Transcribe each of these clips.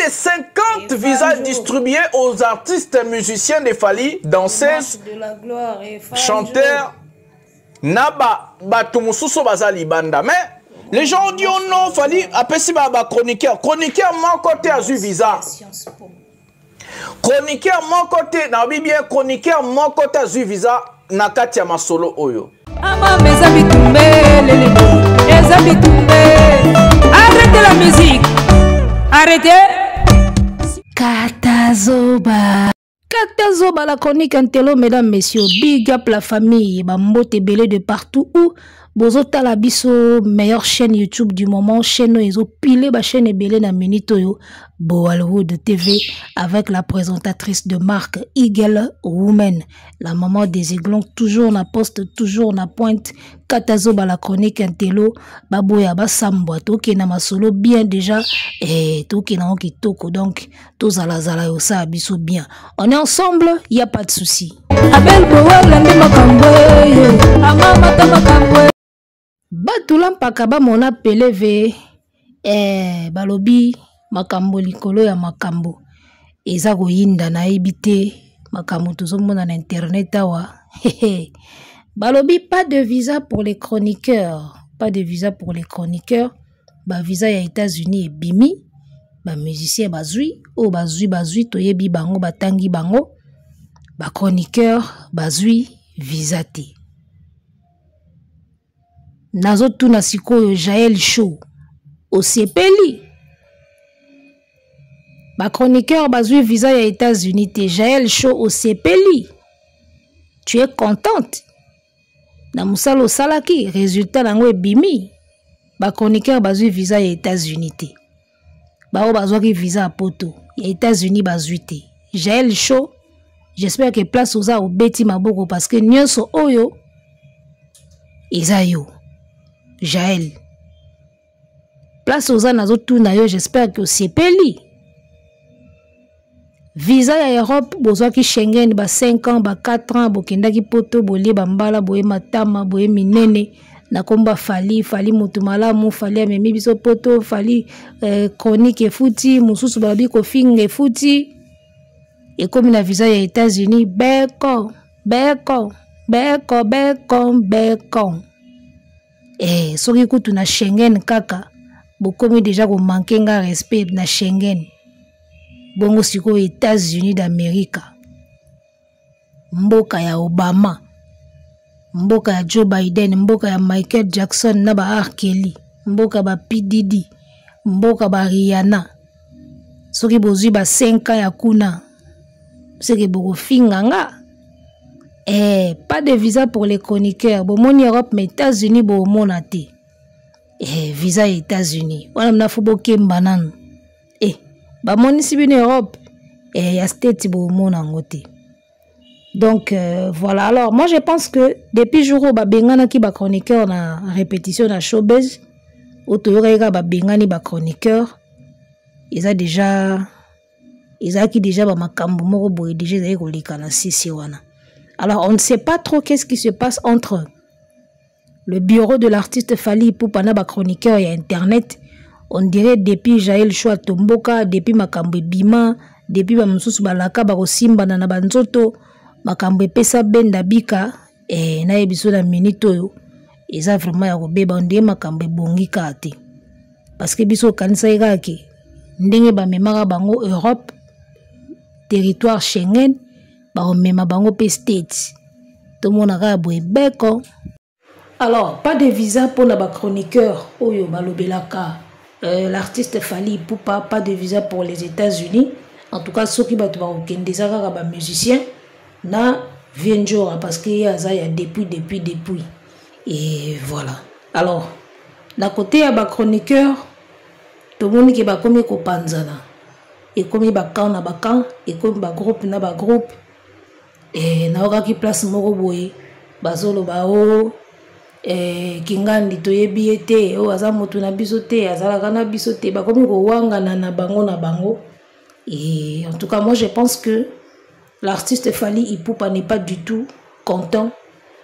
de 50 visas distribués aux artistes musiciens de Fally, danseuses, chanteurs, na ba bato mosusu baza libanda. Mais les gens ont dit oh non, Fally apesi ba ba chroniqueur, chroniqueur moko te azui visa. Chroniqueur moko te, na bien chroniqueur moko te azui visa na kati ya masolo oyo. Amama eza bitumbe lele eza bitumbe. Arrêtez la musique. Arrêtez. Katazoba. Katazoba la chronique intello, mesdames, messieurs. Big up la famille. Bambote belé de partout où bozotala biso meilleure chaîne YouTube du moment, chaîne oyo ezopile ba chaîne ebele na minute oyo, Boalwood TV avec la présentatrice de marque Eagle Woman, la maman des aiglons, toujours na poste, toujours na pointe. Katazoba la chronique intello, baboya basambwa tokenda masolo bien déjà et tokenda ngo kitoko, donc tozalazala yo sa biso bien, on est ensemble, y a pas de souci. Abel Bowala nde makambo ye, amama ta makambo. Batula mpaka bamona peleve, balobi makambo likolo ya makambo eza koyinda, nayebi te makambo tozomona na internet awa. Balobi pas de visa pour les chroniqueurs, pas de visa pour les chroniqueurs. Ba visa ya États-Unis ebimi, ba musicien bazwi, oyo bazwi bazwi toyebi bango, batangi bango, ba chroniqueur bazwi visa te. Nazotuna sikoyo Jael Show, osepeli? Ba chroniqueur bazwi visa ya États-Unis te, Jael Show osepeli? Tu es contente? Na mosala osalaki, résultat nango ebimi. Ba chroniqueur bazwi visa ya États-Unis te. Bao bazwaki visa ya poto ya États-Unis bazwi te. Jael Show, j'espère que place oza obeti maboko parce que nyonso oyo eza yo. Jael, place oza nazotuna yo, j'espère que osepeli. Visa ya Europe bozwaki Schengen ba 5 ans ba 4 ans, bokendaki poto, bolie ba mbala, boye matama, boye minene na komba Fally, Fally motu malamu, Fally amemi biso poto, Fally chronique efuti, mosusu balobi kofinga efuti. Ekomi na visa ya États-Unis, beko beko beko beko beko. Soki kutu na Schengen kaka bokomi déjà ko manquer nga respect na Schengen. Bongo sikoyo États-Unis d'Amérique, mboka ya Obama, mboka ya Joe Biden, mboka ya Michael Jackson na ba R. Kelly, mboka ba P. Diddy, mboka ba Rihanna. Soki bozwi ba 5 ans ya kuna, seke bokofinga nga. Pas de visa pour les chroniqueurs. Bomoni Europe, mais États-Unis bomona te. Visa ya États-Unis. Wana mna fo bokemba nanu. Bamonisi bino Europe, ya States bomona yango te. Donc voilà. Alors moi je pense que depuis jour oyo babenganaki ba chroniqueur na répétition na showbiz, oyo toyokaki kaka babengani ba chroniqueur, eza déjà, ezalaki déjà ba makambo moko boye déjà ezalaki koleka na sisi wana. Alors on ne sait pas trop qu'est-ce qui se passe entre le bureau de l'artiste Fally Ipupa na ba chroniqueur ya internet. On dirait depuis Jael Show Tomboka, depuis makambo ebima, depuis ba mosusu balaka ba kosimbana na ba nzoto, makambo epesa benda bika, na yebiso na minute oyo eza vraiment ya kobeba, on dirait makambo ebongi kaka te. Parce que biso okanisaki kaka ke ndenge bamemaka bango Europe, territoire Schengen, bakomema bango pe States. Tomona kaka boye beko. Alors, pas de visa pour na ba chroniqueur oyo balobelaka l'artiste Fally Ipupa, pas de visa pour les États-Unis. En tout cas, soki bato bakokende eza kaka ba musicien na Vienjora parce que ye aza ya depuis, depuis, depuis. Et voilà. Alors, na côté ya ba chroniqueur, tomoni ke bakomi kopanzana. Ekomi ba camp na ba camp, ekomi ba groupe na ba groupe. Et naokaki place moko boye, bazoloba o, Kingandi toyebi ye te, o aza motu na biso te, azalaka na biso te, bakomi kowangana na bango na bango. Et en tout cas, moi je pense que l'artiste Fally Ipupa n'est pas du tout content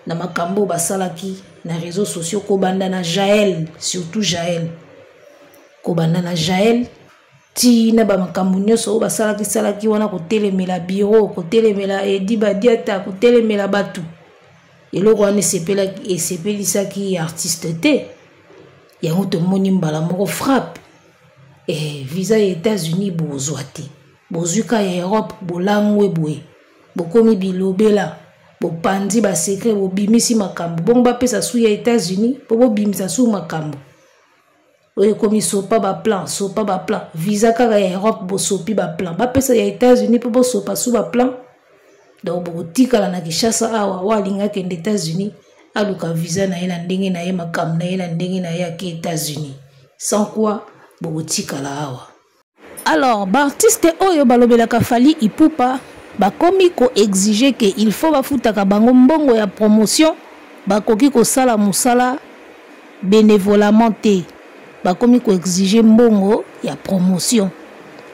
na makambo basalaki na réseaux sociaux, kobanda na Jael, surtout Jael. Kobanda na Jael. Ti na bamakambo nyonso oyo basalaki-salaki wana, kotelemela biro, kotelemela Edi Badiata, kotelemela bato, eloko wana esepelisaki artiste te. Yango tomoni mbala moko frappe. Visa ya États-Unis bozwa te, bozwi ka ya Europe, bolangwe boye, bokomi bilobela, bopandi basecret, bobimisi makambo. Bongo bapesa su ya États-Unis mpo bobimisa su makambo oyo ekomi sopa baplan, sopa baplan. Visa kaka ya Europe, bosopi baplan, bapesa ya États-Unis mpo bosopa su baplan. Donc bokotikala na Kinshasa awa. Oyo alingi akende États-Unis, aluka visa na ye na ndenge na ye, makambo na ye na ndenge na ye, ake États-Unis. Sans quoi bokotikala awa. Alors baartiste oyo balobelaka Fally Ipupa bakomi koexige ke il faut bafutaka bango mbongo ya promotion. Bakoki kosala mosala bénévolement te, bakomi koexige mbongo ya promotion.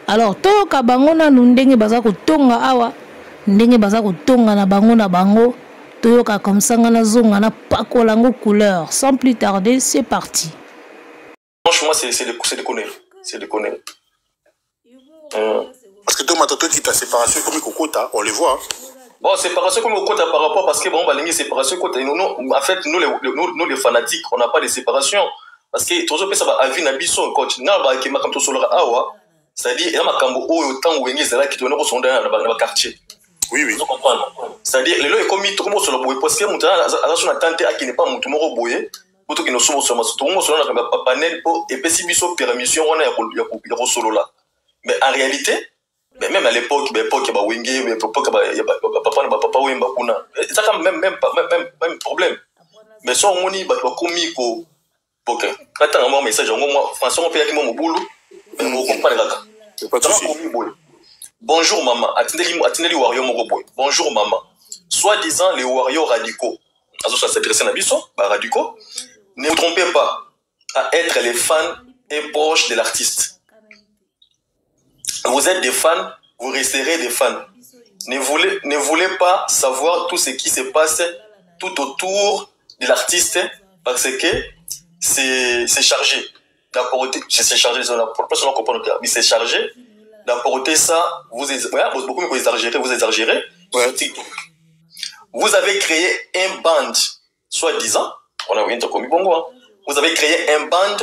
Alors toyoka bango nanu ndenge baza kotonga awa, ndenge baza kotonga na bango na bango. Toyoka comme ça, nga nazonga na pakola yango couleur. Sans plus tarder, c'est parti. Franchement, c'est des conneries. C'est des conneries. Parce que toi, toi qui ta séparation comme Kokota, on les voit. Bon, séparation comme Kokota par rapport, parce que bon, bah, séparation, nous, nous, en fait, nous les fanatiques, on n'a pas de séparation. Parce que, toujours, ça va avis na biso, coach. Non, bah, qui m'a comme tout sur le awa, c'est-à-dire, il y a ma kambo, oh, autant où il y a qui doit nous dans le quartier. Oui, oui. Vous comprenez? C'est-à-dire, le lot est comme tout le monde sur le bois, parce que mon a tenté à qui n'est pas mon tout boye. Pour que nous sommes sur le panel pour et puis si permission on a ya kosolola. Mais en réalité, mais même à l'époque, mais époque ba Wenge, mais époque ba ya papa na papa Wemba kuna, ça quand même même même même problème. Mais so omoni bato bakomi ko ok, natanga mwa message yango, moi français on peyaki mwa mobulu, mais bocomprendre kaka. Pas de souci. Bonjour maman, atindeli atindeli warrior moko boye. Bonjour maman, soi-disant les warriors radicaux, azo s'adresser na biso ba radicaux, ne vous trompez pas à être les fans et proches de l'artiste. Vous êtes des fans, vous resterez des fans. Ne voulez pas savoir tout ce qui se passe tout autour de l'artiste parce que c'est chargé d'apporter, c'est chargé, pour personne ne comprend mais c'est chargé d'apporter ça, vous, ouais, beaucoup vous exagérez, vous exagérez. Ouais. Vous avez créé un band, soi-disant, on a rien commis bon, hein. Vous avez créé un band,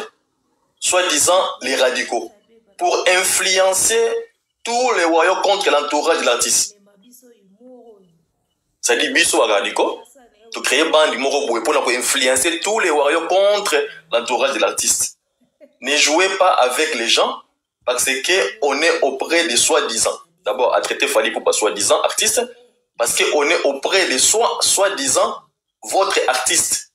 soi-disant les radicaux, pour influencer tous les warriors contre l'entourage de l'artiste. C'est-à-dire, biso ba radicaux, tu crées bande moko boye pour influencer tous les warriors contre l'entourage de l'artiste. Ne jouez pas avec les gens parce que on est auprès de soi-disant. D'abord, à traiter Fally pour pas soi-disant artiste, parce que on est auprès de soi-disant votre artiste.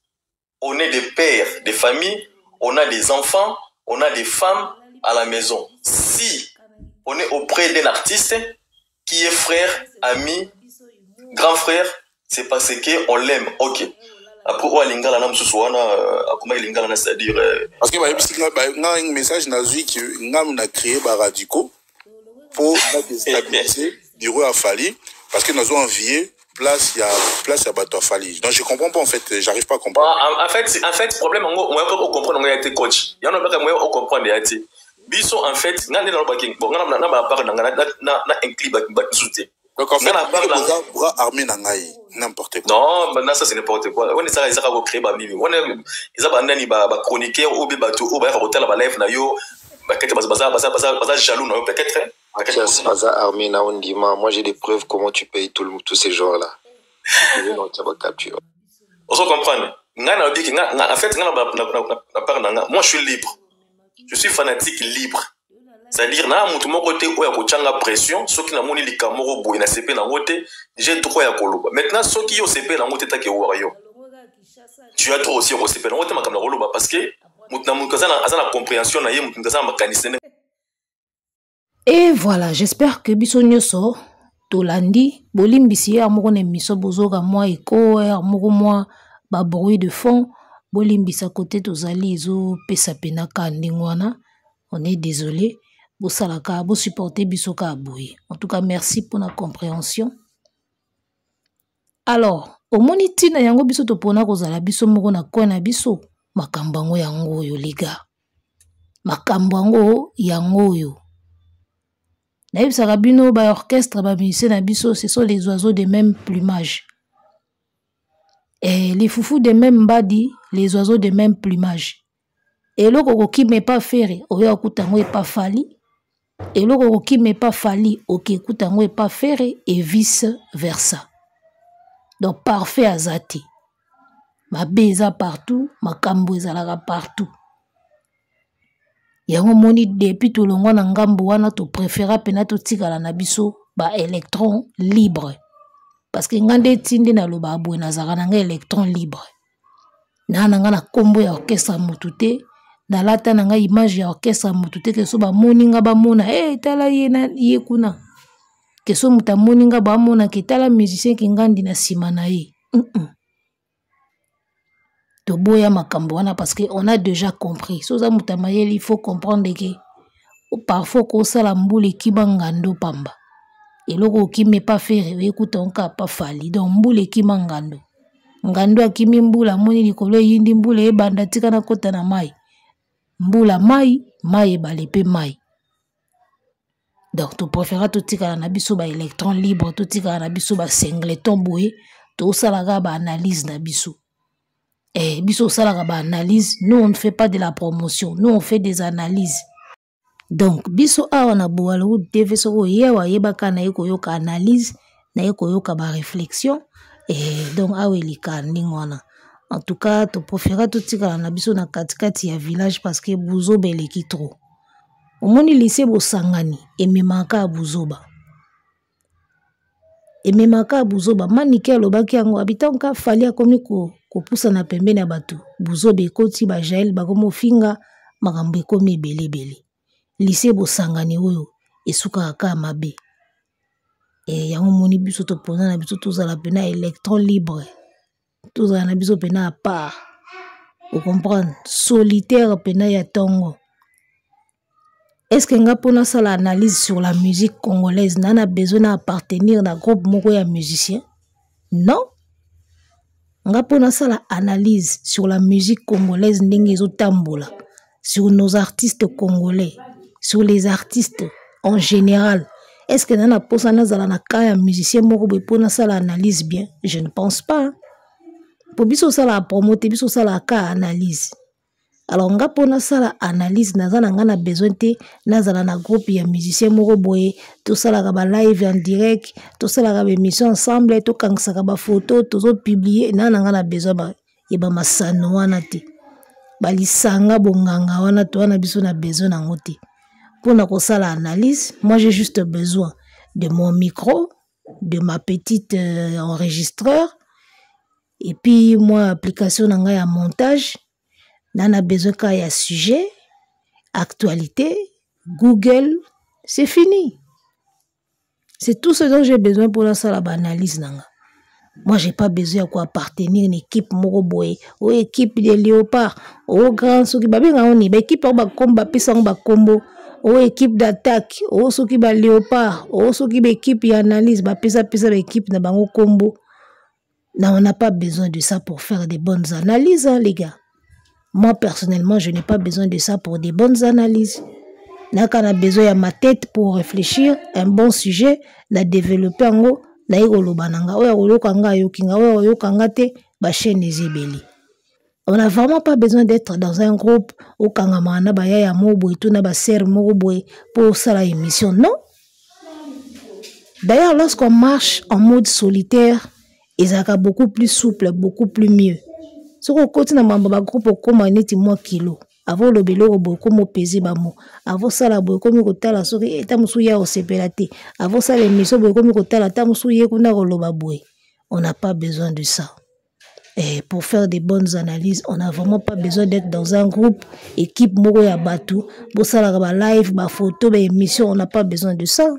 On est des pères, des familles, on a des enfants, on a des femmes à la maison. Si on est auprès d'un artiste qui est frère, ami, grand frère, c'est parce qu'on l'aime. Ok. Après, on a lingala na mususu wana, akoma lingala na, c'est-à-dire, Parce que, bah, parce que, bah, nga un message nazui qui, nga na créé ba radicaux pour déstabiliser bureau à Fally, parce que nous avons envié place, il y a place à bateau Fally. Donc je comprends pas en fait, j'arrive pas à comprendre. Ah, en fait, problème en gros, moi on comprendre on a été coach. Il y en a pas moi on comprendre il y a été. Biso en fait, nga na ba king, bon nga na ba part na na na na inclus ba ba soute. Donc en fait, Nga na part na boza bras armé na ngai, n'importe quoi. Non, bah, ça c'est n'importe quoi. On est ça, ils ont créé ba mimi. On est ils ont nani ba ba chroniqueur ou ba tout ou ba hotel ba live na yo. Ba peut-être ba ba ba ba ba jaloux na yo peut-être. Hein. Mathias, Baza armé na ondima. Moi j'ai des preuves comment tu payes tous ces gens-là. On se comprend. Nga na dit que nga, nga, en fait, nga na ba, na, na, na, na part na nga. Moi je suis libre. Je suis fanatique libre. C'est-à-dire na mutu moko te oyo akotianga pression, soki na moni likambo moko boye na sepe na ngo te, j'ai droit ya koloba. Maintenant soki yo sepe na ngo te take warrior. Tu as droit aussi ya kosepe na ngo te makambo na koloba parce que mutu na mutu aza na compréhension na ye, mutu aza na makanisi na ye. Et voilà, j'espère que biso nyonso tolandi, bolimbisi ya moko na émission bozoka mwa écho, ya moko mwa ba bruit de fond, bolimbisa côté tozali ezopesa pena ka ndenge wana. On est désolé, bosalaka, bo supporter biso ka boye. En tout cas, merci pour la compréhension. Alors, omoni ntina yango biso topona kozala biso moko na coin na biso, makambo yango yango oyo les gars. Makambo yango yango oyo. Nayebisaka bino ba orchestre ba musicien na biso, ce sont les oiseaux de même plumage. Eh, les foufous de même mbadi, les oiseaux de même plumage. Eloko okokima epa Ferre, oya okuta yango epa Fally. Eloko okokima epa Fally, oke ekuta yango epa Ferre et vice versa. Donc parfait aza te. Mabe eza partout, makambo ezalaka partout. Yango moni depuis tolongwa na ngambo wana to préféra pena totikala na biso ba électron libre. Parce que nga nde tindi na loba boye nazalaka na nga électron libre. Na na nga na kombo ya orchestre mutu te, nalata na nga image ya orchestre mutu te, keso bamoni nga bamona, hey, tala ye na ye kuna. Keso mutu amoni nga bamona ke tala musicien kingandi na sima na ye. Toboya makambo wana parce que on a déjà compris. Soza mutu mayele, il faut comprendre que parfois kosala mbula ekima ngando pamba. Eloko okimi pa Ferre, oyekuta onka pa Fally. Donc mbula ekima ngando. Ngando akimi mbula, amoni likolo eyindi mbula ebanda tika na kota na mai. Mbula mai, mai ebale pe mai. Donc to préféra totikala na biso ba électron libre, totikala na biso ba singleton boye, tosalaka ba analyse na biso. Eh, biso osalaka ba analyse, nous on ne fait pas de la promotion, nous on fait des analyses. Donc biso awa na Boalowood TV soko oye awa oyebaka na ye koyoka analyse, na ye koyoka ba réflexion. Eh, donc awa elika ndenge wana. En tout cas, to préféra totikala na biso na katikati ya village parce que buzoba eleki trop. Omoni lycée bosangani ememaka ya buzoba. Ememaka ya buzoba. Manike alobaki yango, habitant ka Fally akomi kopusana pembeni ya bato. Buzoba ekoti ba Jael bakomi ofinga, makambo ekomi ebele ebele. Lycée bosangani oyo esukaka kaka mabe. E yango moni biso topona na biso tozala pena électron libre. Tozala na biso pena à part. Vous comprendre? Solitaire pena ya tongo. Est-ce que nga pona sala analyse sur la musique congolaise, na na besoin na appartenir na groupe moko ya musicien? Non. Nga pona sala analyse sur la musique congolaise ndenge ezo tambola, sur nos artistes congolais, sur les artistes en général. Est-ce que na na posa na zala na cas ya musicien moko boye pona sala analyse bien? Je ne pense pas. Po biso sala promoter, biso sala ka analyse. Alors nga pona sala analyse naza na nga na besoin te nazala na groupe ya musicien moko boye, tosalaka ba live en direct, tosalaka ba émission ensemble, tokangisaka ba photo, tozo publier, na na nga na besoin ba ya ba masano wana te. Balisanga bonganga wana to wana biso na besoin nango te. Pona kosala analyse, moi j'ai juste besoin de mon micro, de ma petite enregistreur et puis moi application na nga ya montage. Nana besoin ka ya sujet, actualité, Google, c'est fini. C'est tout ce dont j'ai besoin pour la salle d'analyse nanga. Moi j'ai pas besoin quoi appartenir une équipe moko boye, ou équipe des léopards, ou grand soki ba benga oni, ba équipe ba komba pesa ba kombo, ou équipe d'attaque, ou soki ba léopard, ou soki ba équipe ya analyse, ba pesa pesa ba équipe na bango kombo. Non, on n'a pas besoin de ça pour faire des bonnes analyses, hein, les gars. Moi, personnellement, je n'ai pas besoin de ça pour des bonnes analyses. N'a qu'à besoin de ma tête pour réfléchir, un bon sujet, na développer en haut, na yekoloba na nga, oyo akoyoka nga, ayoki nga, oyo akoyoka nga te, ba chaîne ezebeli. On n'a vraiment pas besoin d'être dans un groupe okangama na ba yaya moko boye to na ba sœur moko boye pour ça la émission. Non. D'ailleurs, lorsqu'on marche en mode solitaire, ezalaka beaucoup plus souple, beaucoup plus mieux. Soki okoti na mambo ba groupe okoma neti mwa kilo. Avant oloba eloko boye okoma opese ba mots. Avant osala boye okomi kotala soki ata mosusu ye akosepela te. Avant osala émission boye okomi kotala ata mosusu ye kuna koloba boye. On n'a pas besoin de ça. Et pour faire des bonnes analyses, on n'a vraiment pas besoin d'être dans un groupe, équipe moko ya batu, bosalaka ba live, ba photo, ba émission, on n'a pas besoin de ça.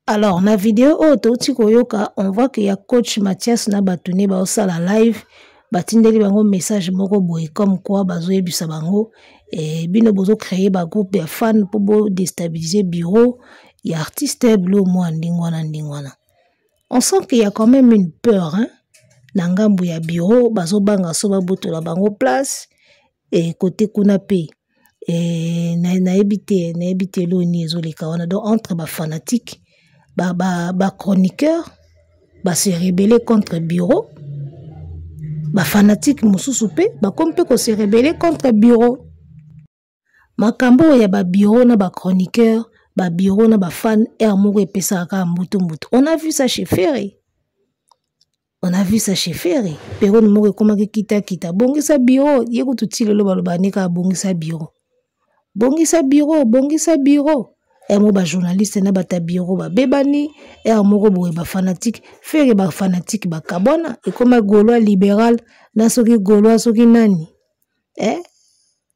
Alors, na vidéo oyo touti koyoka, on voit que ya coach Mathias na batune ba osala live, batindeli bango message moko boye comme quoi bazoyebisa bango et bino bozo créer ba groupe ya fan pour bo déstabiliser bureau ya artiste bleu moi ndingwana ndingwana. On sent qu'il y a quand même une peur, hein? Na ngambu ya bureau, bazo banga so babotola bango place et côté kuna pe. Eh, nayebi te, nayebi te eloko nini ezoleka wana. Donc entre bafanatique, bachroniqueur ba, ba base rebelle contre bureau, bafanatique mosusu mpe bakomi mpe kose rebelle contre bureau. Makambo oyo ya babureau na bachroniqueur, babureau na bafan, aire moko epesaka kaka mbutu mbutu. On a vu ça chez Ferre, on a vu ça chez Ferre. Periode moko ekomaki kitakita, bongisa bureau. Ye kutu ti lelo baloba ne kaka bongisa bureau, bongisa bureau, bongisa bureau. Ere moko bajournaliste na bato ya bureau babebani, ere moko boye bafanatike Ferre, bafanatike bakabwana, ekoma gaulois libéral na soki gaulois soki nani, eh?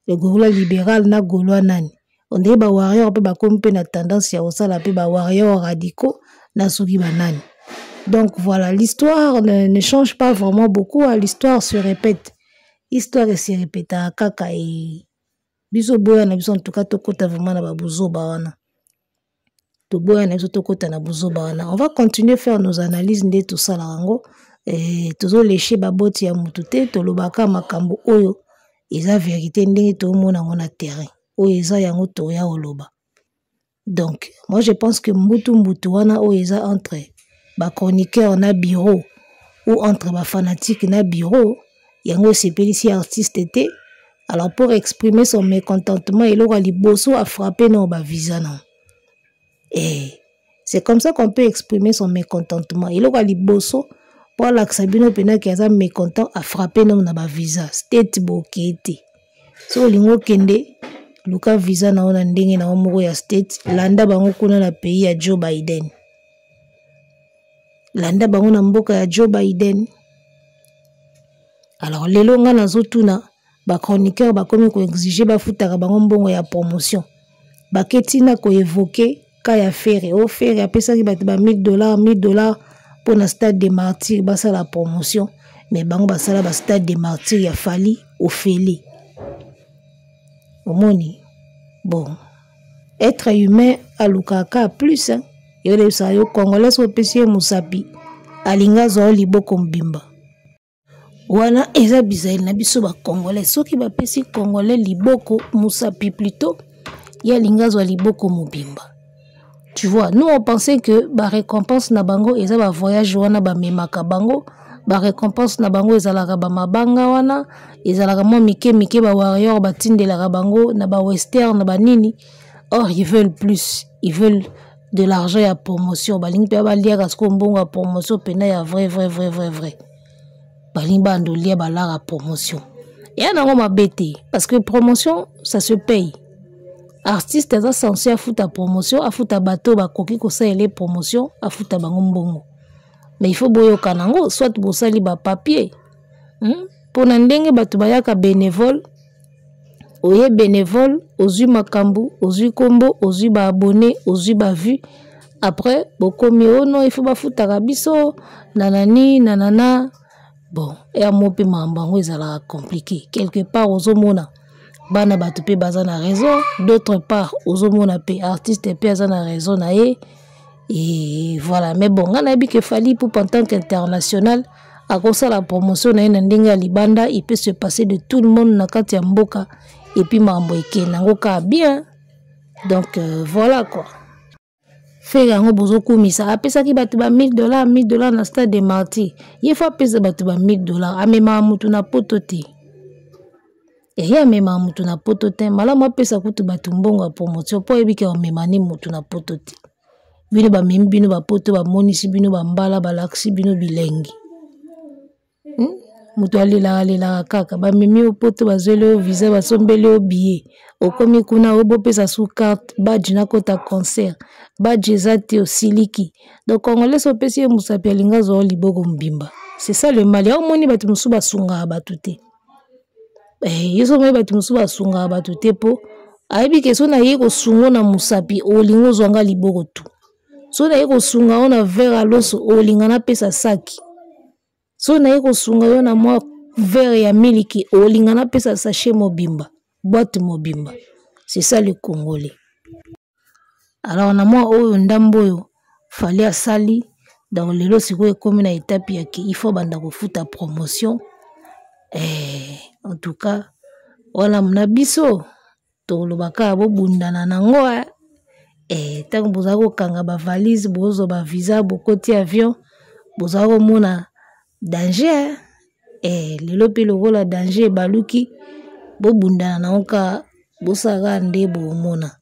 Le gaulois libéral na gaulois nani. Ondire ba warrior mpe bakomi mpe na tendance ya kosala mpe ba warrior radicaux na soki banani. Donc voilà, l'histoire ne change pas vraiment beaucoup, hein. L'histoire se répète, histoire ese répétaka kaka. E biso boya na biso, en tout cas tokota vraiment na babuzoba wana, toboya na biso tokota na buzoba wana. On va continuer faire nos analyses nde tosalaka yango. Eh, tozoleshe baboti ya motu te, tolobaka makambo oyo eza verité ndenge tomona yango na terrain, oyo eza yango toya koloba. Donc moi je pense que mbutu mbutu wana oyo eza entre bachroniqueur na bureau ou entre bafanatique na bureau, yango esepelisi artiste te. Alors pour exprimer son mécontentement, eloko ya liboso afrappe nao bavisa nao. Eh, c'est comme ça qu'on peut exprimer son mécontentement. Eloko ya liboso mpo alakisa bino mpenaki aza mécontent, afrappe nao na bavisa state. Bokee te, soki olingi okende, luka visa na yo na ndenge na yo moko ya state, landa bango kuna na pays ya Joe Biden, landa bango na mboka ya Joe Biden. Alors lelo nga nazotuna, bachroniqueur bakomi koexige bafutaka bango mbongo ya promotion, baketi na koevoke ka ya Ferre. O Ferre apesaki bato ba 1000 $, 1000 $ mpo na stade de martyr basala promotion, mais bango basala ba stade de martyr ya Fally ofele. Omoni, bon, être humain alukaka plus, hein. Yo oyebisaka yo congolais, soki opesi ye mosapi, alingi azwa yo liboko mobimba. Wana eza bizaleli na biso bacongolais. Soki bapesi congolais liboko, mosapi plutôt, ye alingi azwa liboko mobimba. Tu vois, nous on pensait que barécompense na bango eza bavoyage wana bamemaka bango, barécompense na bango ezalaka bamabanga wana, ezalaka mwa mike mike bawarrior batindelaka bango na bawestern na banini. Or ils veulent plus, ils veulent de l'argent ya promotion. Balingi mpe baliaka sikoyo mbongo ya promotion mpena ya vrai vrai vrai vrai vrai. Balingi bando lia balara promotion eya nango mabe te, parce que promotion ça se paye. Artiste aza censé afuta promotion, afuta bato bakoki kosalela promotion, afuta bango mbongo. Mais il faut boyoka nango, soit bosali bapapier, Mpona ndenge bato bayaka bénévole, oye bénévole, ozwi makambo, ozwi nkombo, ozwi baabonné, ozwi bavue, après bokomi o non, il faut bafutaka biso nanani nanana. Bon, ya mo mpe makambo yango ezalaka compliqué. Quelque part ozomona bana bato mpe baza na raison, d'autre part ozomona mpe artiste mpe aza na raison na ye, et voilà. Mais bon, nga nayebi ke Fally Ipupa en tant qu'international akosala promotion na ye na ndenge ya libanda, il peut se passer de tout le monde na kati ya mboka, et puis makambo ekende yango kaka bien. Donc voilà quoi. Ferre yango bozokumisa, apesaki bato ba 1000 $, 1000 $ na stade de martyr. Ye fo apesa bato ba 1000 $, amemaka mutu na poto te. Eye amemaka mutu na poto te, malamu apesa kutu bato mbongo ya promotion mpo ayebi ke amema ne mutu na poto te. Bino bamemi bino bapoto, bamonisi bino bambala, balakisi bino bilengi, Moto alelaka alelaka kaka, bamemi yo poto, bazweli yo visa, basombeli yo billet, okomi kuna oyo bopesa su carte badge nakota concert, badge eza te, osiliki. Donc congolais so opesi ye mosapi, alingi azwa yo liboko mobimba. C'est ça le mal. Ya omoni bato mosusu basungaka bato te. Eh, ye so omoni bato mosusu basungaka bato te, mpo ayebi ke so naye kosunga na mosapi, olingi ozwa nga liboko tu. So naye kosunga yo na verre ya loso, olinga napesa saki. So naye kosunga yo na mwa verre ya miliki, olinga napesa sachet mobimba, boîte mobimba. C'est ça le congolais. Alors na mwa oyo ndambo oyo Fally asali, donc lelo sikoyo ekomi na etape ya ke il faut banda kofuta promotion. Eh, en tout cas wana na biso. Tokoloba kaka bobundana nango eh, ntango bozala kokanga bavalise, bozwa bavisa, bokoti avion, bozala komona danger eh, lelo mpe lokola danger ebaluki, bobundana nango kaka, bosala kaka nde bomona.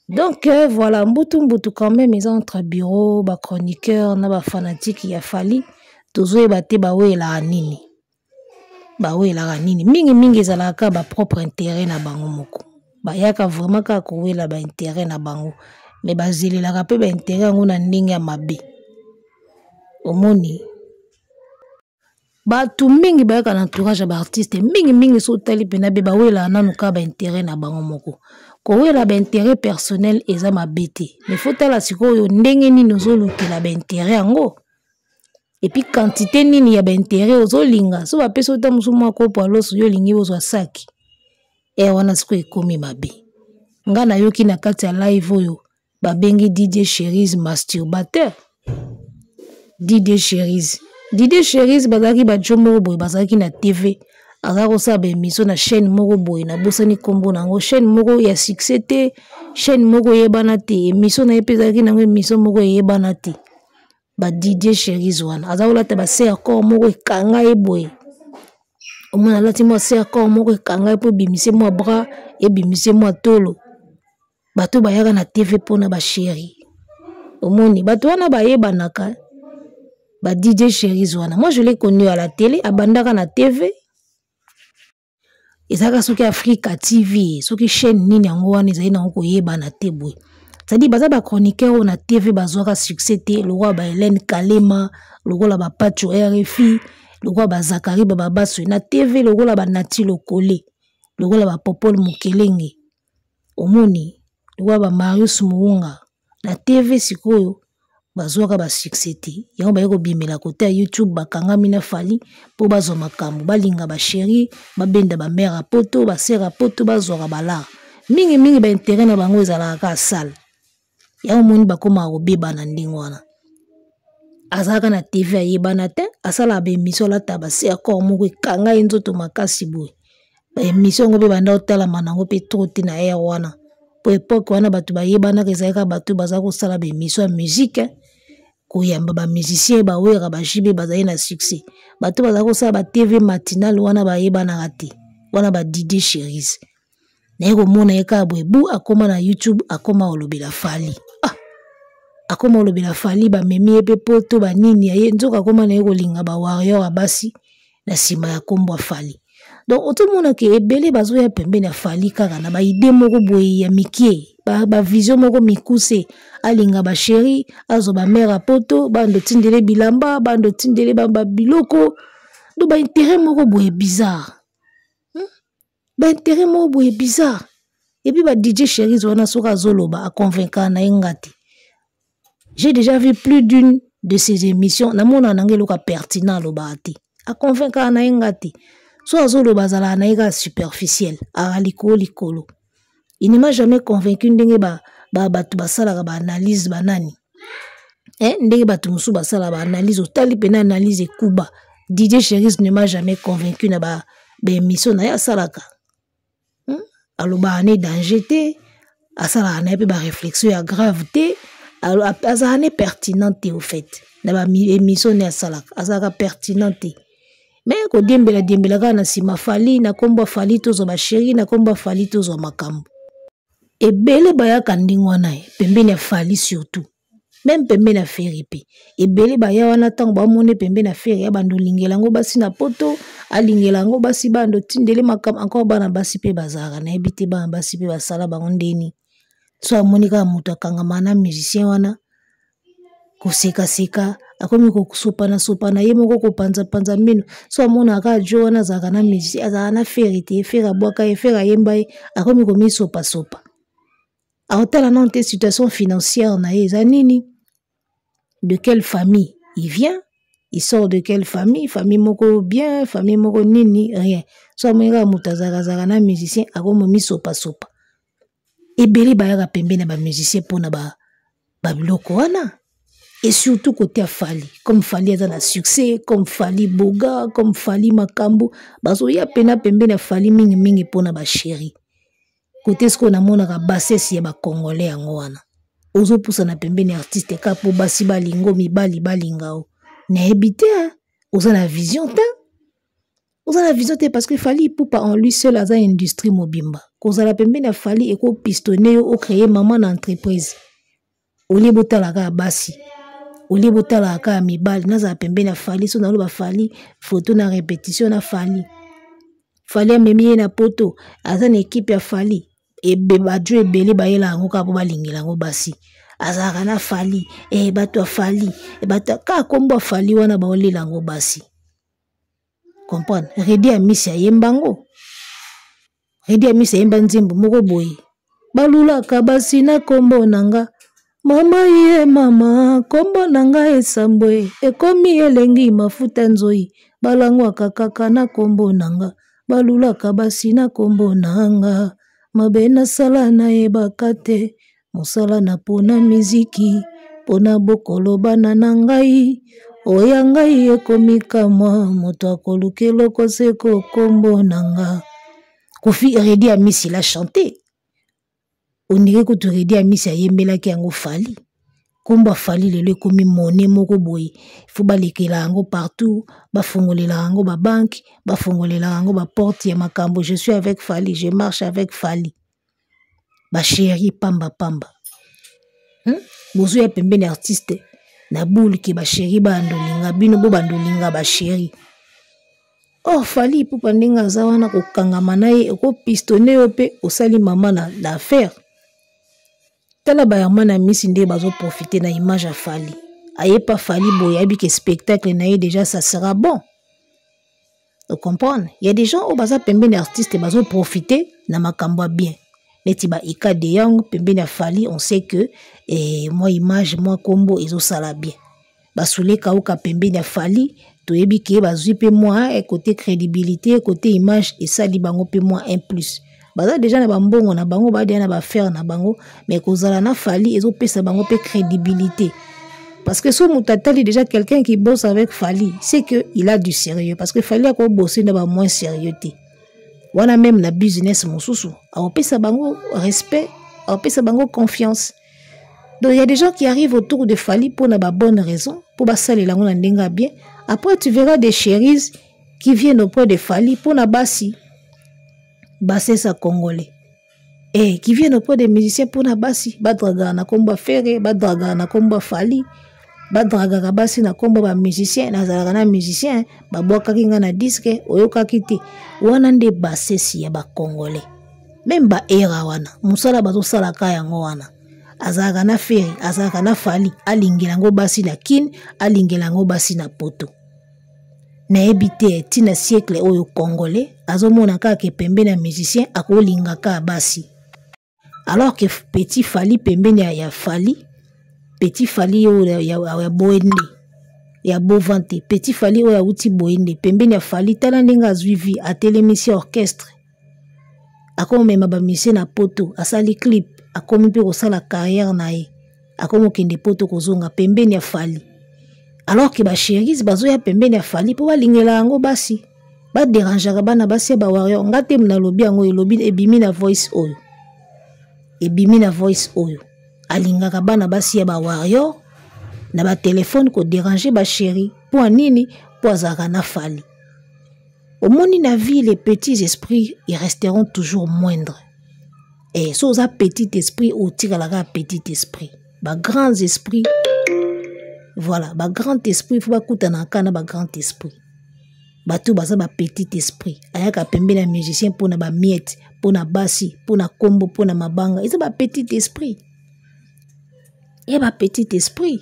Donc voilà, mbutu mbutu quand même eza entre bureau, ba chroniqueur na ba fanatique ya Fally, tozoyeba te bawelaka nini. Bawelaka nini? Mingi mingi ezalaka ba propre intérêt na bango moko. Bayaka vraiment kaka kowela ba intérêt na bango, mais bazelelaka pe ba intérêt yango na ndenge ya mabe. Omoni bato mingi bayaka na entourage ya baartiste, mingi mingi so otali mpena be bawelaka nanu kaka ba intérêt na bango moko. Kowela ba intérêt personnel eza mabe te, mais faut tala sikoyo ndenge nini ozolukela ba intérêt yango, et puis quantité nini ya ba intérêt ozolinga. So bapesi ota mosusu mwa kopo ya loso, yo olingi ozwa saki e wana sikoyo ekomi mabe. Nga nayoki na kati ya live oyo babengi Didier Cherise masturbateur. Didier Cherise, Didier Cherise bazalaki bajo moko boye, bazalaki na TV, azalaki kosala ba émission na chaîne moko boye, nabosani nkombo na yango, chaîne moko ya succès te, chaîne moko eyebana te, émission na ye mpe ezalaki nango émission moko eyebana te. Ba Didier Cherise wana aza kolata ba serre-corps moko ekanga ye boye, omona alati mwa serre-corps moko ekanga ye mpo ebimise mwa bras, ebimise mwa tolo. Bato bayaka na TV mpona ba chéri, omoni bato wana bayebanaka ba Didier Cherise wana. Moi je l'ai connu à la télé, abandaka na TV, ezalaka soki Africa TV, soki chaîne nini yango wana ezali nango koyebana te boye. C'est-à-dire baza ba chroniqueur oyo na TV bazwaka succès te, lokola ba Hélène Kalema, lokola ba Pacho RFI, lokola ba Zakari Bababaso na TV, lokola ba Nati Lokole, lokola ba Popol Mukelenge, omoni lokola ba Marius Muunga na TV. Sikoyo bazwaka ba succès te, yango baye kobimela kote ya YouTube, bakangami na Fally mpo bazwa makambo, balinga ba chéri, babenda ba mère ya poto, ba sœur ya poto, bazwaka ba lar mingi mingi, ba intérêt na bango ezalaka kaka sale. Yango omoni bakomaka kobeba na ndenge wana. Azalaka na TV ayebana te, asalaka ba émission, alata ba serre-corps moko ekanga ye nzoto makasi boye. Ba émission yango mpe banda kotalama nango mpe trop te na aire wana, po époque wana bato bayebanaka ezalaki kaka bato baza kosala ba émission ya musique, koyamba ba musicien, ba wera, ba JB bazali na succès. Bato baza kosala ba TV matinale wana bayebanaka te, wana ba Didier Cherise. Naye komona ye kaka boye bu akoma na YouTube, akoma kolobela Fally. Akoma kolobela Fally, bamemi ye mpe poto banini ya ye, nzoka akoma na ye kolinga ba warrior ya basi na nsima ya kombo ya Fally. Donc otomona ke ebele bazoya pembeni ya Fally kaka na ba idée moko boye ya mikie, ba vision moko mikuse, alinga ba chéri, azwa ba mère ya poto, bando tindele bilamba, bando tindele ba biloko, donc ba intérêt moko boye bizarre. Ba intérêt moko boye bizarre. Et puis ba DJ Cherise wana soki azoloba aconvaincre na ye nga te. J'ai déjà vu plus d'une de ses émissions, namona nanga eloko ya pertinent alobaka te, aconvaincre na ye nga te. So azoloba azalaka na ye kaka superficiel, aka likolo likolo. Il ne m'a jamais convaincu ndenge bato basalaka ba analyse banani. Ndenge bato mosusu basalaka ba analyse, otali pena analyse ekuba. Didier Cherise ne m'a jamais convaincu na ba émission na ye asalaka. Alobaka ne danger te, asalaka na ye pe ba réflexion ya grave te, azalaka ne pertinent te au fait. Na ba émission ne asalaka, azalaka pertinent te. Mais kodiembela diembela kaka na nsima Fally, na kombo ya Fally tozwa ba chéri, na kombo ya Fally tozwa makambo. Ebele bayaka ndenge wana ye, pembeni ya Fally surtout. Même pembeni ya Ferre pe. Ebele baya wana ntango bamoni pembeni ya Ferre, ya bando lingela yango basi na poto, alingela yango basi bando tindele makambo, encore bana basi pe bazalaka, nayebi te bana basi pe basala bango ndeni. So amoni kaka moto akangama na musicien wana, kosekaseka, akomi kosopana-sopana ye moko, kopanza-panza mino. So amonaka kaka jo wana azalaka na musicien, azalaka na Ferre te, Ferre abwaka ye, Ferre ayemba ye, akomi komisopasopa. Aotala nano te situation financière na ye eza nini, de quelle famille il vient, il sort de quelle famille, famille moko bien, famille moko nini, rien. So amoni kaka moto azalaka na musicien, akomi misopasopa. Ebele bayaka pembeni na ba musicien mpona ba biloko wana. Et surtout côté ya Fally, comme Fally aza na succès, comme Fally boga, comme Fally makambo, bazoya pena pembeni ya Fally mingi mingi mpona ba chéri. Kote sikoyo namonaka bassesse ya bacongolais yango wana. Ozopusana pembeni ya artiste kaka mpo basi balingo, mibali balinga yo. Nayebi te, oza na vision te. Oza na vision te parce que Fally Ipupa en lui seul aza industrie mobimba. Kozala pembeni ya Fally eko pistonner yo, o créer maman na entreprise. Olie botala kaka basi, olie botala kaka mibali, nazala pembeni ya Fally, so naloba Fally, photo na répétition na Fally. Fally amemi ye na poto, aza na équipe ya Fally. Ebe bajo ebele bayela yango kaka po balingela yango basi. Azalaka na Fally, bato ya Fally, bato kaka kombo ya Fally wana baolela yango basi. Comprendre? Redi Amisi ayemba yango. Redi Amisi ayemba nzembo moko boye. Balulaka basi na kombo na nga. Mama ye mama, kombo na nga esambwe, ekomi elengi mafuta nzoi, balangwaka kaka na kombo na nga. Balulaka basi na kombo na nga. Mabe nasala nayebaka te, mosala na pona miziki, pona bokolo bana na ngai. Oya ngai ekomi kamwa, moto akoluka eloko seko kombo na nga. Kofi Redi Amisi l'a chanté. Ondire kutu Redi Amisi ayembelaki yango Fally. Kombo ya Fally lelo ekomi monnaie moko boye. Faut balekela yango partout, bafongolela yango ba banque, bafongolela yango ba porte ya makambo. Je suis avec Fally, je marche avec Fally. Ba chéri pamba pamba. Bozo ya pembeni artiste na boule ke ba chéri ba ndolinga bino bo ba ndolinga ba chéri. Or Fally Ipupa ndenge aza wana kokangama na ye eko pistonner yo pe osali mama na affaire. Tala ba Herman Amisi nde bazo profiter na image ya Fally. Aye pa Fally boye ayebi ke spectacle na ye déjà ça sera bon. Vous comprenez? Il y a des gens oyo baza pembeni artiste bazo profiter na makambo ya bien. Neti ba Ika de Young pembeni ya Fally, on sait que moi image moi kombo ezo sala bien. Basule kauka pembeni ya Fally, toyebi ke bazwi pe moi côté crédibilité, côté image esali bango pe moi un plus. Baza déjà na bambongo na bango, ba déjà na ba affaire na bango, mais kozala na Fally ezo pesa bango pe crédibilité. Parce que so moto atali déjà quelqu'un qui bosse avec Fally, c'est que il a du sérieux. Parce que Fally a ko bosser na ba moins sérieux te. Wana même na business mosusu, a opesa bango respect, a opesa bango confiance. Donc il y a des gens qui arrivent autour de Fally pour na ba bonne raison, pour ba salela ngo na ndenga bien. Après tu verras des chéries qui viennent auprès de Fally pour na basi. Basesa congolais. Et qui viennent auprès des musiciens pour na basi, ba draga na komba Ferre, ba draga na komba Fally, ba draga ka basi na komba ba musicien, na zalaka na musicien, ba bwakaki nga na disque, oyokaki te. Wana nde basesi ya ba congolais. Même ba era wana, musala bazo sala ka yango wana. Azalaka na Ferre, azalaka na Fally, alingela ngo basi na Kin, alingela ngo basi na Poto. Nayebi te tina siècle oyo congolais azomona kaka ke pembeni ya musicien akolinga kaka basi. Alors que petit Fally pembeni ya Fally, petit Fally oyo ya Boende, ya Bovante, petit Fally oyo awuti Boende, pembeni ya Fally, tala ndenge azwi vie, atelemisi orchestre. Akomema ba musicien na poto, asali clip, akomi mpe kosala carrière na ye. Akomi kokende poto kozonga pembeni ya Fally. Alors que ba chéries bazoya pembeni ya Fally po balingela yango basi. Ba dérangeaka bana basi ya ba warrior. Nga te nalobi yango, elobi, ebimi na voice oyo. Ebimi na voice oyo. Alingaka bana basi ya ba warrior na ba téléphone ko déranger ba chéries. Po nini? Po azalaka na Fally. Omoni na vie, les petits esprits, ils resteront toujours moindres. Et so oza petit esprit, otikalaka petit esprit. Ba grands esprits, voilà, ba grand esprit, faut bakutana kaka na ba grand esprit. Bato baza ba petit esprit. Ayaka pembeni ya musicien pona ba miette, pona basi, pona kombo, pona mabanga. Eza ba petit esprit. Ya ba petit esprit.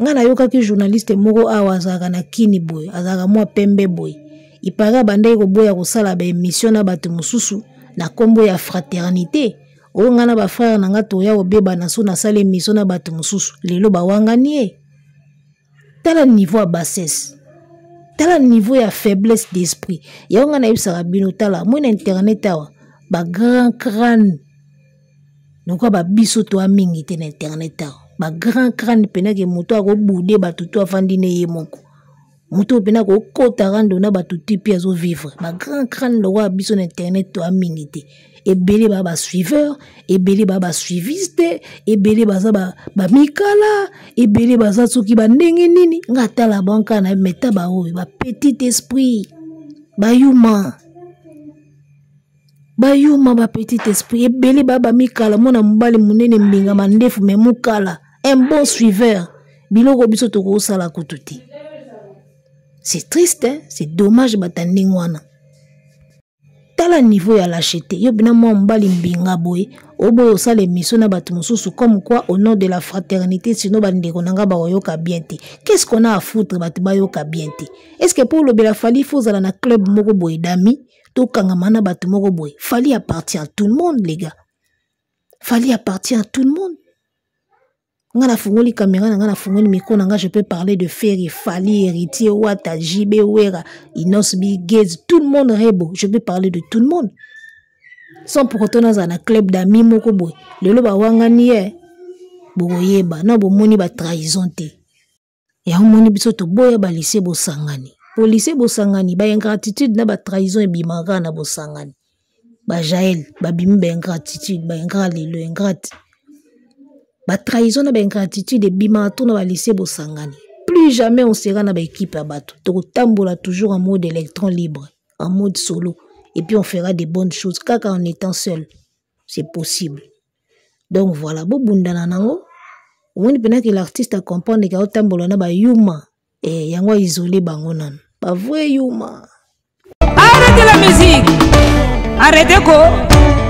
Nga nayokaki journaliste moko awa azalaka na kini boye, azalaka mwa pembe boye. Il paraît abandaki koboya kosala ba émission na bato mosusu na kombo ya fraternité. Oyo nga na ba frère na nga toya kobebana so nasala émission na bato mosusu. Lelo bawangani ye. Tala niveau ya bassesse. Tala niveau ya faiblesse d'esprit. Yango nga nayebisaka bino, tala, moi na internet awa, ba grand crâne. Lokola ba biso toa mingi te na internet awa. Ba grand crâne pena ke moto akobude bato to afandi ne ye moko. Moto oyo mpena kokota rando na bato tipi azovivre bagrand crane lokola biso na internet toya mingi te. Ebele baa basuiveur, ebele baa basuiviste, ebele baza bamikala, ebele baza soki bandenge nini. Nga tala banka na meta baoyo bapetit esprit, bayuma bayuma, bapetit esprit ebele baa bamikala. Mwana mobali monene mbinga mandefu me mokala, un bon suiveur, biloko biso tokosala kutu te. C'est triste, hein? C'est dommage. Bata ndenge wana, tala niveau ya lâcheté. Yo bina mwa mobali mbinga boye, oboye osala émission na bato mosusu, comme quoi au nom de la fraternité, sinon bandeko na nga bakoyoka bien te. Qu'est-ce qu'on a à foutre bato bayoka bien te? Est ce que mpo olobela Fally, faut ozala na club moko boye dami, tokangama na bato moko boye? Fally appartient à tout le monde, les gars. Fally appartient à tout le monde. Nga nafungoli caméra na nga, nafungoli micro na nga, je peux parler de Ferre, Fally, Héritier, Wata, JB, Wera, Innoss'B, Gates, tout le monde, Rebo. Je peux parler de tout le monde sans pour autant nazala na club d'amis moko boye. Lelo bawangani ye, bokoyeba na bomoni batrahison te. Yango moni biso toboya balise bosangani, polise bosangani, baingratitude na batrahison ebimaka na bosangani. Bajael babimi baingratitude, baingrat lelo ingrate, batrahison na baingratitude ebimaka to na balise bosangani. Plus jamais on sera na baekipe ya bato. Tokotambola toujours en mode électron libre, en mode solo, et puis on fera des bonnes choses kaka en étant seul, c'est possible. Donc voilà, bobundana nango. Omoni mpena ke l'artiste acomprendre ke aotambola na bayuma eh, yango aisole bango nano bavrai yuma. Arrêtez la musique. Arrêtez ko.